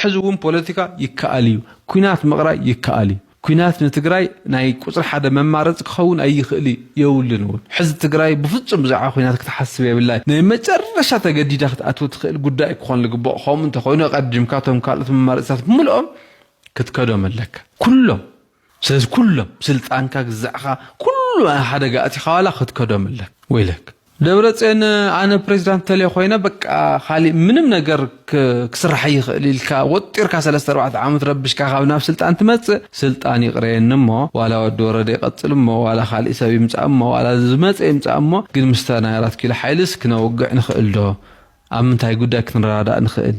ሕዚ እውን ፖለቲካ ይከኣል እዩ። ኩናት ምቕራይ ይከኣል እዩ። ኩናት ንትግራይ ናይ ቁፅሪ ሓደ መማረፂ ክኸውን ኣይኽእል እዩ፣ የብሉን እውን። ሕዚ ትግራይ ብፍፁም ብዛዕባ ኩናት ክትሓስብ የብላን። ናይ መጨረሻ ተገዲዳ ክትኣትዎ ትኽእል ጉዳይ ክኾን ዝግባእ። ከምኡ እንተኾይኑ ኣቐዲምካ እቶም ካልኦት መማረፂታት ብምልኦም ክትከዶም ኣለካ። ኩሎም ስለዚ ኩሎም ስልጣንካ ግዛዕካ ኩሉ ሓደጋ ኣቲኻ ዋላ ክትከዶም ኣለካ። ወይለክ ደብረፅዮን ኣነ ፕሬዚዳንት ተለየ ኮይነ በቃ ካሊእ ምንም ነገር ክ- ክስራሕ ይኽእል ኢልካ ወጢርካ ሰለስተ ኣርባዕተ ዓመት ረብሽካ ካብ ናብ ስልጣን ትመፅእ። ስልጣን ይቕረየኒ እሞ ዋላ ወዲ ወረደ ይቐፅል እሞ ዋላ ካሊእ ሰብ ይምፃእ እሞ ዋላ ዝመፀ ይምፃእ እሞ ግን ምስታ ናይ ኣራት ኪሎ ሓይልስ ክነውግዕ ንኽእል ዶ? ኣብ ምንታይ ጉዳይ ክንረዳዳእ ንኽእል?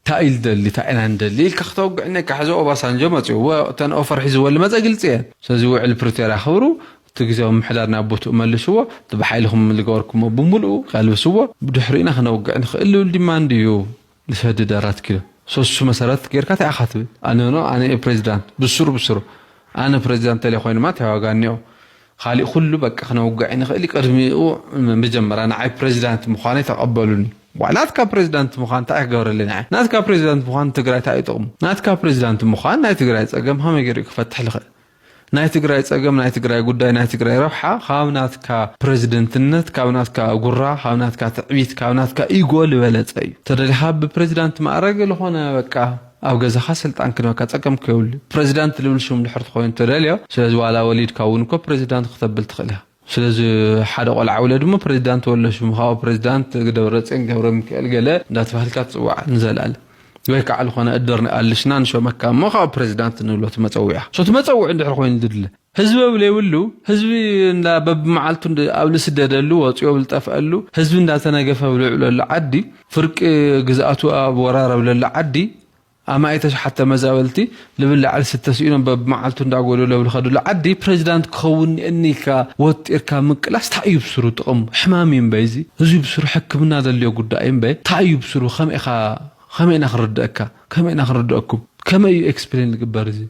እንታይ እዩ ዝደሊ እንታይ ኢና ንደሊ ኢልካ ክተውግዕ እኒካ ሕዚ ኦባሳንጆ መፅኡ እተን ኦፈር ሒዝዎ ዝመፀ ግልፂ እየን። ስለዚ ውዕል ፕሪቶርያ ክብሩ እቲ ግዜያዊ ምምሕዳር ናብ ቦትኡ መልስዎ። እቲ ብሓይልኹም ዝገበርኩሞ ብምልኡ ከልብስዎ። ብድሕሪኡ ኢና ክነውግዕ ንኽእል ዝብል ዲማንድ እዩ ዝሰድድ ኣራት ኪሎ። ሰሱ መሰረት ጌርካ እንታይ ኢኻ ትብል? ኣነ ኖ ኣነ እየ ፕሬዚዳንት ብስሩ ብስሩ ኣነ ፕሬዚዳንት ተለይ ኮይኑማ እንታይ ዋጋ እኒኦ? ካሊእ ኩሉ በቃ ክነውግዕ ንኽእል እዩ። ቅድሚኡ መጀመርያ ንዓይ ፕሬዚዳንት ምዃነይ ተቐበሉኒ። ዋ ናትካ ፕሬዚዳንት ምዃን እንታይ ክገብረለይ ንዓይ? ናትካ ፕሬዚዳንት ምዃን ትግራይ እንታይ እዩ ጥቕሙ? ናትካ ፕሬዚዳንት ምዃን ናይ ትግራይ ፀገም ከመይ ገይሩ ክፈትሕ ልኽእል? ናይ ትግራይ ፀገም ናይ ትግራይ ጉዳይ ናይ ትግራይ ረብሓ ካብ ናትካ ፕሬዚደንትነት ካብ ናትካ ጉራ ካብ ናትካ ትዕቢት ካብ ናትካ ኢጎ ዝበለፀ እዩ። ተደሊኻ ብፕሬዚዳንት ማዕረግ ዝኾነ በቃ ኣብ ገዛኻ ስልጣን ክንበካ ፀገም ከይብሉ ፕሬዚዳንት ልብል ሽም ድሕር ትኾይኑ ተደልዮ። ስለዚ ዋላ ወሊድካ እውን እኮ ፕሬዚዳንት ክተብል ትኽእል ኢኻ። ስለዚ ሓደ ቆልዓ ውለድ እሞ ፕሬዚዳንት ወሎ ሽሙ ካብኡ ፕሬዚዳንት ደብረፅዮን ገብረ ሚካኤል ገለ እንዳተባህልካ ትፅዋዕ ንዘለኣለ ወይ ከዓ ዝኾነ እድር ኣልሽና ንሾመካ እሞ ካብ ፕሬዚዳንት ንብሎ ትመፀዊያ ሶ ትመፀውዕ እንድሕር ኮይኑ ዝድለ ህዝቢ ብለይብሉ ህዝቢ እንዳ በብመዓልቱ እንድ- ኣብ ልስደደሉ ወፂኦ ብልጠፍአሉ ህዝቢ እንዳተነገፈ ብልዕለሉ ዓዲ ፍርቂ ግዝኣቱ ኣብ ወራረብለሉ ዓዲ ኣማኢተ ሸሓት ተመዛበልቲ ልብል ላዕሊ ስተ ስኢኖም በብመዓልቱ እንዳጎደሎ ብልኸድሉ ዓዲ ፕሬዚዳንት ክኸውን እኒልካ ወጢርካ ምቅላስ እንታይ እዩ ብስሩ ጥቕሙ? ሕማም እዩ እምበይ እዚ እዚ ብስሩ ሕክምና ዘድልዮ ጉዳይ እዩ እምበይ እንታይ እዩ ብስሩ ከመይ ኢኻ ከመይ ኢና ክንርድአካ ከመይ ኢና ክንርድአኩም ከመይ እዩ ኤክስፕሌን ዝግበር እዚ